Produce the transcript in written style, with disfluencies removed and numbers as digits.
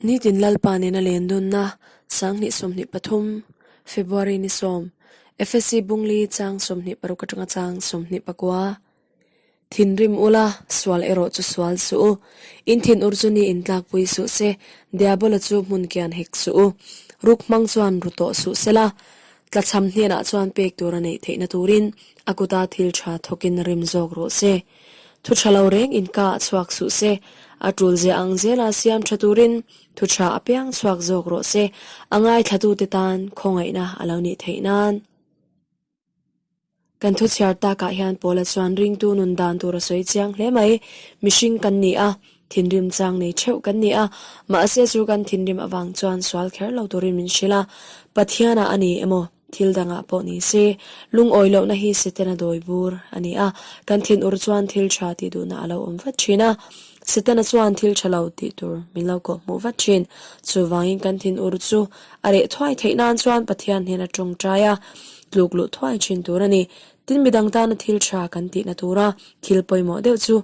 Nitin Lalpa nena len dunna 2023 February ni sawm, Efesi Bungli chang 26 atanga chang 29. Thinrim ula, sual erawh chu sual suh u. In thin ur chu ni in tlakpui suh se, Diabola chu hmun kian hek suh u. Ruk hmang chuan ru tawh suh sela, tlachham hnenah chuan pek tur a neih theihna turin a kuta thil tha thawkin rim zawk rawh se. Thu tha lo reng in ka ah chhuak suh se, a tul zia ang zela siam tha turin thu tha apiang chhuak zawk rawh se, a ngaithlatute tan khawngaihna a lo nih theih nan. Kan thu chhiar takah hian Paula chuan ringtu nun dan tur a sawi chiang hle mai. Mihring kan ni a, thinrim chang nei theuh kan ni a, mahse chu kan thinrim avang chuan sual kher lo turin min hrilh a, Pathianah a ni emaw thil dangah pawh ni se, lungawi lohna hi Setana dawi bur a ni a, kan thinur chuan thil tha tih duhna a lo awm vat thin a, Setana chuan thil tha lo tih tur min lo kawhhmuh vat thin. Chuvangin kan thinur chu A reh thuai theih nan chuan Pathian hnena tawngtai a, tluk luh thuai thin tur a ni. Tin midang tana thil tha kan tihna tura thil pawimawh deuh chu.